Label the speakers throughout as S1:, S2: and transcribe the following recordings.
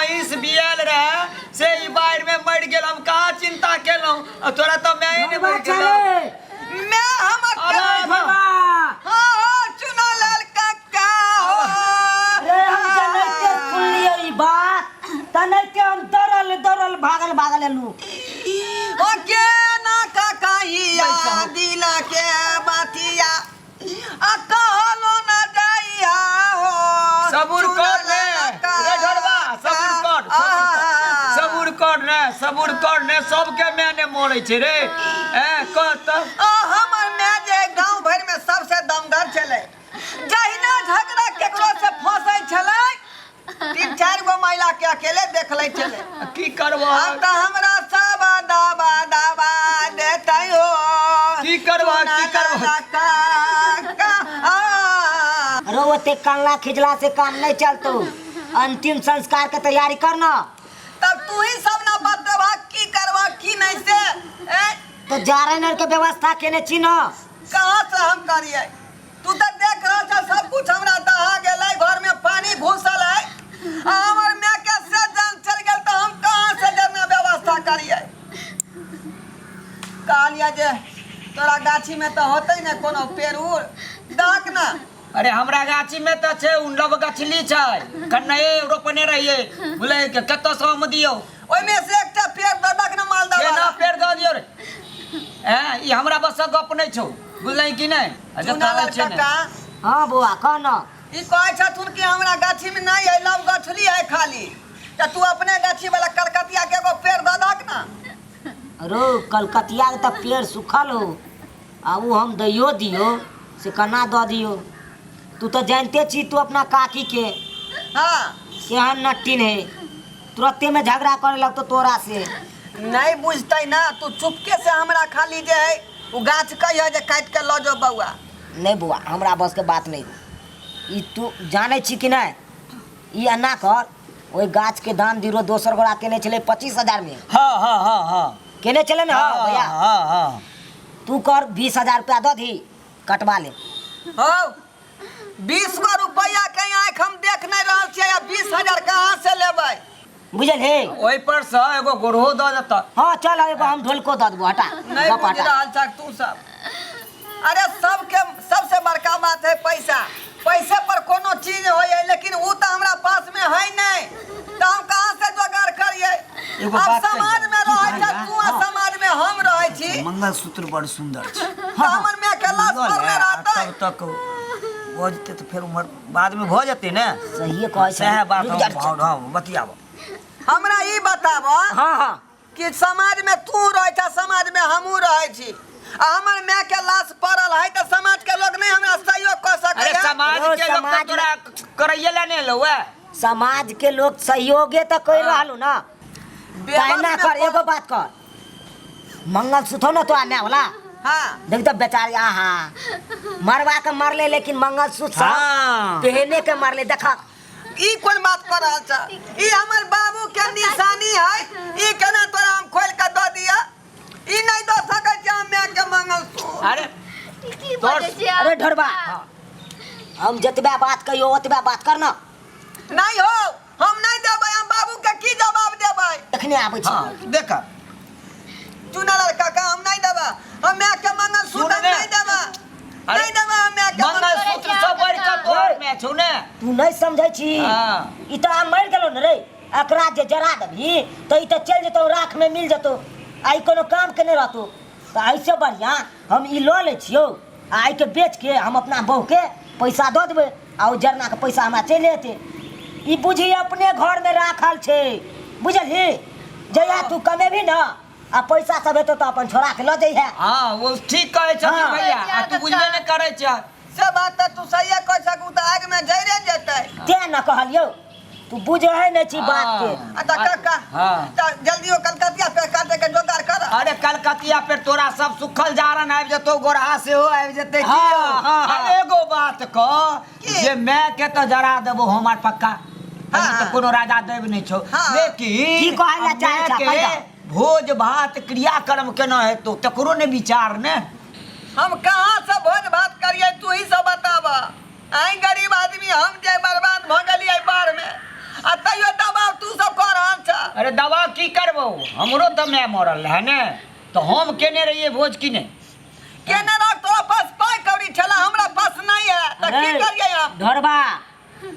S1: महींस बियाल रहे से ई बाढ़ि में मरि गेल। हम कहाँ चिंता केलहुँ, आ तोरा तऽ माये ने मरि गेलौ।
S2: मैं हमर
S1: अरे
S2: के-
S1: बाबा।
S2: हाँ हाँ चुनालाल काका हो।
S3: अरे हम जनैते सुनलियै ई बात तनैते हम दौड़ल दौड़ल भागल भागल एलू।
S2: ओ के ना काकाइया दिल के बातिया आ कहलो ना जाइया हो।
S1: सबुर कर रे रे ढोरबा, सबुर कर, सबुर कर, सबुर कर ने, सबुर कर ने। सबके माय ने मरै छै रे। ए कह तऽ।
S2: आ हमर माय जे गांव भरि में सबसे दमगर छलै, जहिना झगड़ा केकरो से फंसै छलै तीन चारि गो महिला के अकेले देख लै छलै।
S1: की करबह?
S2: आब तऽ हमरा सब दाबा दाबा देतै हो।
S1: की करबह, की करबह?
S3: अरे ओते कानला खिजला से काम नहीं चलतो, अंतिम संस्कार के तैयारी करना।
S2: तब तू ही सब ना बतबा की करबा की नहीं से। ए
S3: तो जारन के व्यवस्था केने छी न?
S2: कहाँ से हम करिए? तू तऽ देख रहल छ सब कुछ हमरा दहा गेलै, घर में पानी घुसल है, आ हमर माय के से जान चल गेल तऽ हम कहाँ से जरना व्यवस्था करिए? कहलिए जे तोरा गाछी में तऽ होतै ने कोनो पेड़ उड़ दहक ना।
S1: अरे हमरा गाछी में तऽ छै उ नव गछली छै, कन्ने रोपने रहिए, बुझलै के कतऽ से हम दियौ?
S2: ओहिमे से एकटा पेड़ दऽ दहक ने मालदह
S1: केना
S2: वाला।
S1: पेड़ दऽ दियौ रे? ऐं ई हमरा बसक गप नहि छौ, बुझलही कि नहि? अच्छा
S2: चुनालाल
S1: कहै छै ने।
S2: काका।
S3: हाँ बौआ कह न।
S2: ई कहै छथुन कि हमरा गाछी में नहीं है, लव गछली है खाली, तऽ तू अपने गाछी वाला कलकतिया के एगो पेड़ दऽ दहक ना।
S3: अरे कलकतिया के तऽ पेड़ सुखल हो, आ उ हम दैयो दियो से केना दऽ दियो? तू तऽ जानते छी तू अपना काकी के।
S2: हाँ।
S3: केहन नट्टिन है, तुरते में झगड़ा करे लगतो तोरा से।
S2: नहीं बुझतै ना, तू चुपके से हमरा खाली जे है उ गाछ कहियो जे काटि के लऽ जो बौआ।
S3: नहीं बौआ, हमरा बस के बात नहीं। ई तू जानै छी कि नहीं, ई एना कर, ओहि गाछ के दाम दिरो दोसर गोरा केने छलै 25,000 में।
S1: हाँ हाँ हाँ हाँ।
S3: केने छलै ने? हाँ भैया।
S1: हाँ हाँ।
S3: तू कर 20,000 रुपया दऽ दी, कटवा ले।
S2: हौ 20 गो रुपया के आँखि हम देख नहीं रहल छियै, आ 20,000 कहाँ से लेबै?
S3: बुझल हे?
S1: ओहि पर से एगो गोरहो दऽ देता।
S3: हाँ चल, एगो हम ढोलको दऽ देबो, हटा
S2: नहीं
S3: गप
S2: बुझ
S3: हटा।
S2: रहल छक तू सब। अरे सबके सबसे बड़का बात है पैसा, पैसे पर कोनो चीज होय है, लेकिन ऊ तो हमरा पास में है नहीं, तो हम कहाँ से जोगाड़ करिए?
S4: एगो
S2: अब
S4: बात
S2: समाज
S4: कहियौ।
S2: में रहै
S4: की
S2: छ
S4: भैया?
S2: तू, आ समाज में हम रहै छी।
S4: मंगलसूत्र बड़ सुंदर छै।
S2: तऽ हमर माय के लाश
S4: लऽ
S2: पर
S4: ले,
S2: में
S4: आ
S2: रहतै।
S4: तब तक भऽ जेतै तऽ फेर उम्हर बादमे भऽ जेतै ने।
S3: सहिए कहै छै।
S4: सएह बात।
S3: रुक
S4: हम
S3: जा,
S4: हँ बतियाब।
S2: हमरा ई बताब।
S3: हाँ हाँ।
S2: कि समाज में तू रहै छ, समाज में हमहूँ रहै छी, आ हमर माय के लाश पड़ल है तऽ समाज के लोग नहीं हमरा सहयोग कऽ सकै
S1: अरे
S2: है?
S1: समाज
S3: अरे
S1: के लोग तऽ
S3: समाज
S1: तोरा करैये ला नहि एलौ ए।
S3: समाज के लोग सहयोगे तऽ कहि रहल ना।
S2: बेबस
S3: तहिना
S2: में
S3: कर, एगो बात कर, मंगलसूत्र हो ना तोरा माय वाला?
S2: हाँ।
S3: देख तऽ बेचारी आहा मरवा के मरले, लेकिन मंगलसूत्र सब
S4: हाँ।
S3: पहने के मरले। देख
S2: ई कोन बात कर रहल छ? ई हमर बाबू के निशानी है, ई केना तोरा हम खोल के दऽ दिया? ई नहीं दऽ सकै छी हम माय के मंगलसूत्र।
S1: अरे
S5: की
S1: तोर-
S5: बजै छियै?
S3: अरे ढोरबा, हम जतबे बात कहियो ओतबे बात करना।
S2: नहीं हो, हम नहीं देबै, हम बाबू के की जवाब देबै?
S3: एखने आबै छी।
S4: हाँ देख।
S2: चुनालाल काका, हम नहीं देबै, हम माय के मंगलसूत्र
S1: सुन
S2: हम
S1: ने।
S2: नहीं देबै,
S1: अरे,
S2: नहीं देबै हम माय के
S1: मंगलसूत्र सब बढ़ि कऽ तोहर माय छौ ने।
S3: तू नहीं समझै छी।
S1: हाँ।
S3: ई तऽ आब मरि गेलो ने रे, एकरा जे जरा देबही तऽ ई तऽ चलि जेतौ, राख में मिल जेतौ, आ ई कोनो काम के नहि रहतौ। तऽ एहिसँ बढ़िआँ हम ई लऽ लै छियौ, आ एहिके बेच के हम अपना बहू के पैसा दऽ देबै, आ ओ जरना के पैसा हमरा चलि एतै। ई बुझी अपने घर में राखल छै, बुझलही? जहिया तू कमेबही ने आ पैसा सब हेतौ तऽ अपन छोड़ा के लऽ जइहे।
S1: हाँ वो ठीक कहै छथिन
S3: हाँ।
S1: भैया, आ तू बुझबे नहि करै छ।
S2: से बात तऽ तू सहिए कह सकू, तऽ आगि में जरिए जेतै।
S3: तें न कहलियौ, तू बुझै नहि छी बात के।
S2: आ तऽ काका,
S1: हाँ।
S2: तऽ जल्दी ओ कलकतिया पे काटे के जोगाड़ कर।
S1: अरे कलकतिया पे तोरा सब सुखल जारन आबि जेतौ, गोरहा सेहो आबि जेतै। की
S4: हाँ,
S1: यौ?
S4: हाँ, हाँ।
S1: आ एगो बात कह
S2: की?
S1: जे माय के तऽ जरा देबो हमार पक्का,
S2: हाँ।
S1: तऽ कोनो राजा देव नहि छौ,
S2: हाँ।
S1: लेकिन
S3: की कहै लए चाहै
S1: माय
S3: छह,
S1: के
S3: कहि दह।
S1: भोज भात क्रियाकर्म केना हेतौ तकरो ने विचार ने।
S2: हम कहाँ से भोज भात करिए, तू ही सब बताब। आई गरीब आदमी हम जे बर्बाद भ गेलिए बाढ़ में, आ तैयो दबाव तू सब कऽ
S1: अरे दवा की करबो, हमरो तऽ माय मरल रहै ने, तऽ हम केने रहियै भोज की नहि?
S2: केने रह, तोरा पास पाइ कौड़ी छला, हमरा पास नहीं है, तऽ की
S3: अरे,
S2: करियै हम?
S3: ढोरबा,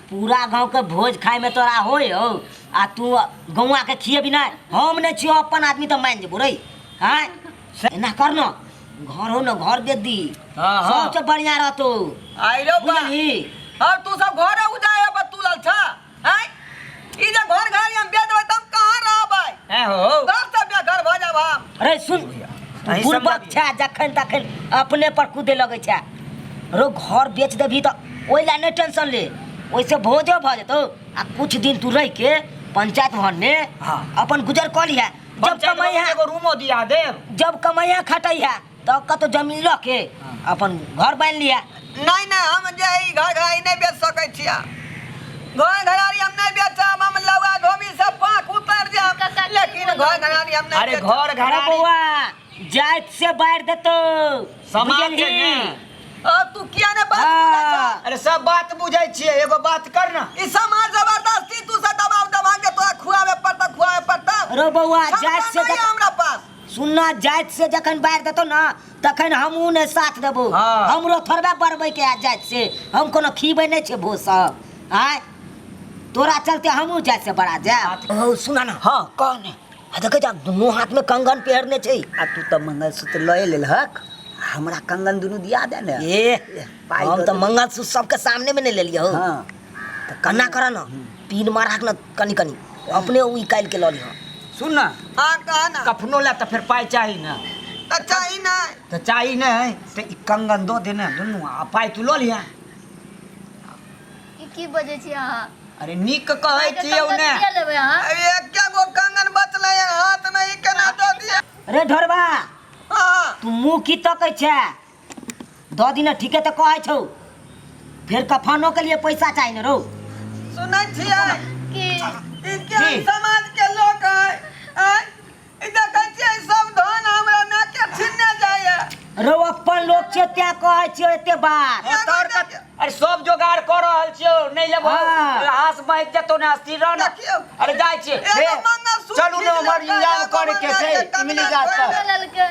S3: पूरा गांव के भोज खाए में तोरा होय हो आ तू गौआ के खिएबी नहि? हम नहि छियो अपन आदमी तऽ मान जेबो रे। आँय, एना कर न, घर हो न, घर बेच दी।
S1: हाँ, हाँ।
S3: सबसे बढ़िया रहतो।
S2: आइरो बा।
S3: बुझलही?
S2: और तू सब घरे उजाए पर तू लल छा हैं? ई जे घर घर हम बेच देबै त हम कहाँ रहबै?
S1: ऐ हो।
S2: घर से बेघर भऽ जाब हम।
S3: अरे सुन, तू
S4: अहीं
S3: बुड़बक
S4: समझाबियौ।
S3: छै, जखन तखन अपने पर कूदे लगै छै। रो, घर बेच देबही तऽ ओहि लए नहि टेंशन ले, ओहिसे भोजो भऽ जेतौ आ कुछ दिन तू रहि के पंचायत भवन में अपन गुजर कऽ लिहे। जब
S1: पंचायत
S3: कमाई है
S1: एगो रूमो दिया देब।
S3: जब कमाइया खटै है तऽ कतौ जमीन लऽ के अपन घर बान्हि लिहे।
S2: नहीं नहीं, हम जे ई घर घरारी नहीं बेच सकै छियै। घर घरारी हम नहीं बेचब, हम लौआ धोबी से पाँख उतर जाब,
S5: काका की
S2: लेकिन
S5: बोलू?
S2: घर घरारी हम नहीं
S1: अरे
S2: बेचब।
S1: घर
S3: अरे
S1: घरारी
S3: बौआ, जाति से बाहर देतौ।
S1: समाज से
S3: बुझलही?
S1: ने।
S2: अब तू किया ने बात
S3: हाँ।
S2: बुझै छह?
S1: अरे सब बात बुझै छियै, एगो बात कर ना।
S2: ई समाज जबरदस्ती तू से दबाव दबा के तोरा खुआवे पड़तौ, खुआवे पड़तौ।
S3: रो बौआ,
S2: क्षमता
S3: जाति से
S2: नहीं है हमरा पास।
S3: सुनना, जाति से जखन बाहर देतौ ना तखन हमहूँ नहि साथ देबौ।
S1: हाँ।
S3: हमरो थोड़बे बढ़बै के है जाति से, हम कोनो खीबै नहि छै भोज सब। आँय, तोरा चलते हमहूँ जाति से बड़ा जायब। ओ सुना ना।
S4: हाँ, कह ने।
S3: आ देखै जा, दुनू हाथ में कंगन पहिरने छै।
S4: आ तू तऽ मंगलसूत्र लए लेलहक, हमरा कंगन दुनू दिया दे ने।
S3: ए,
S4: पाइ
S3: हम
S4: दऽ
S3: तऽ
S4: देबै।
S3: मंगलसूत्र सबके सामने में नहि लेलियै हौ।
S4: हाँ।
S3: तऽ कन्ना कर न, पीन मारहक न कनि कनि, अपने ओ निकालि के लऽ लिहऽ।
S1: सुन ना।
S2: हाँ, कह ना।
S1: कफनो ला तऽ फेर पाइ चाही ने।
S2: तऽ चाही नहि।
S1: तऽ चाही नहि तऽ ई कंगन दऽ दे ने दुनू आ पाइ तू लऽ लिहा।
S5: ई की बजै छी अहाँ?
S1: अरे नीक कहै
S5: पाइके
S1: छियौ
S5: कंगन
S1: ने।
S5: किया लेबै अहाँ?
S2: अरे एके गो कंगन बचलै हन हाथ में, ई केना दऽ दियै?
S3: रे ढोरबा।
S2: हाँ।
S3: तू मुँह की तकै छै? दऽ दिना, ठीके तऽ कहै छौ। फेर कफनो के लिए पैसा चाही ने रौ।
S2: सुनै छियै?
S5: की?
S2: ई केहन समाज के लोक है? आँय? ई देखै छियै, सब धन हमरा माय के छिनने जाइए।
S3: रौ, अपन लोक छै तें कहै छियौ एते बात।
S1: तोर अरे सब जोगाड़ कऽ रहल छियौ, नहि लेबो
S3: हाँ।
S1: हाथ महक जेतौ ने, अस्थिर रह ने।
S2: देखियौ।
S1: अरे जाइ छियै।
S2: एगो
S1: हे,
S2: मंगलसूत्र
S1: चलू ने, हमर
S2: खींच
S1: इंतजाम
S2: लेलकै,
S1: करे के छै
S2: एगो मंगलसूत्र
S1: इमली गाछ
S2: खोलि
S1: पर।
S5: लेलकै।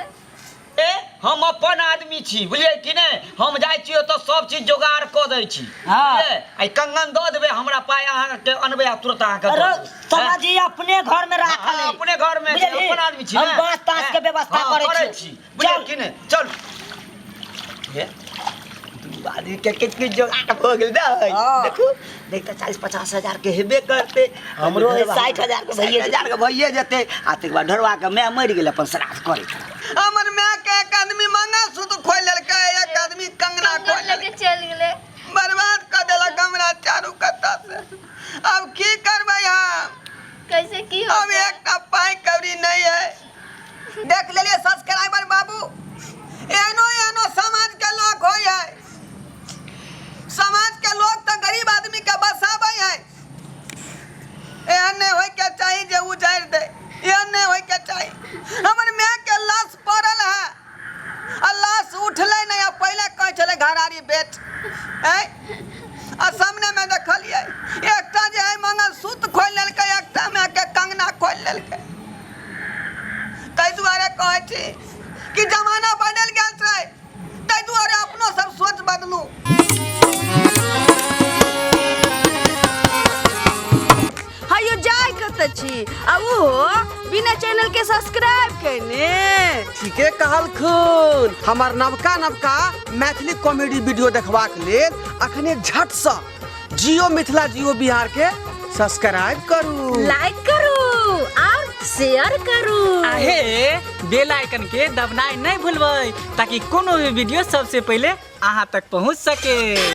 S5: ए, हम अपन आदमी छी, बुझलियै कि नहि? हम जाइ छियै तऽ सब चीज जोगाड़ कऽ दै छी।
S3: हाँ।
S1: बुझलियै? आ ई कंगन दऽ देबै हमरा, पाइ अहाँके अनबै आ तुरंत अहाँके दऽ
S3: अरे
S1: देबै।
S3: समझी, अपने घर में राखल
S1: हाँ,
S3: है।
S1: अपने घर में छै,
S3: बुझलिही?
S1: अपन आदमी छी
S3: हम
S1: ने।
S3: बाँस ताँस के व्यवस्था
S1: हाँ,
S3: करै
S1: करै
S3: छी।
S1: छी, बुझलियै
S3: चल।
S1: कि नहि? चल। हे, दू आदमी के किछु किछु जोगाड़ भऽ गेल ने।
S4: हाँ।
S1: देखू देख तऽ 40-50 हजार के हेबे करतै।
S3: हमरो 60 हजार के भइए।
S4: 60 हजार के भइए जेतै आ तकर बाद ढोरबा के माय मरि गेल, अपन श्राद्ध करे।
S2: हमर माय के एक आदमी मंगलसूत्र खोलि लेलकै, एक आदमी कंगना
S5: कंगन
S2: खोलि
S5: लेके
S2: लेलकै।
S5: चलि गेलै।
S2: बर्बाद कऽ देलक हमरा चारू कत्ता से। अब की करबै हम?
S5: कैसे की
S2: अब
S5: होतै?
S2: एकटा पाइ कौड़ी नहीं है। देख लेलिए सब्सक्राइबर बाबू, एहनो एहनो समाज के लोग होइ है। समाज के लोग तऽ गरीब आदमी के बसाबै है। एहन नहीं होय के चाही जे उजाड़ि दे, एहन नहीं होय के चाही। हमर माय के लाश पड़ल है आ लाश उठलै नहि, आ पहिले कहै छलै घरारी बेच। ऐं, आ सामने में देखलियै एकटा जे है मंगलसूत्र खोलि लेलकै, एकटा माय के कंगना खोलि लेलकै। ताहि दुआरे कहै छी कि जमाना बदलि गेल छै, ताहि दुआरे अपनो सब सोच बदलू।
S6: हयो, जाय कतऽ छी आ ओहो बिना चैनल के सब्सक्राइब केने?
S7: ठीके कहलखुन। हमर नवका नवका मैथिली कॉमेडी वीडियो देखबाक लेल अखने झटसँ जियो मिथिला जियो बिहार के सब्सक्राइब करू,
S6: लाइक करू और शेयर करू।
S8: आहे बेल आइकन के दबनाइ नहि भूलबै, ताकि कोनो भी वीडियो सबसे पहिले अहाँ तक पहुँच सके।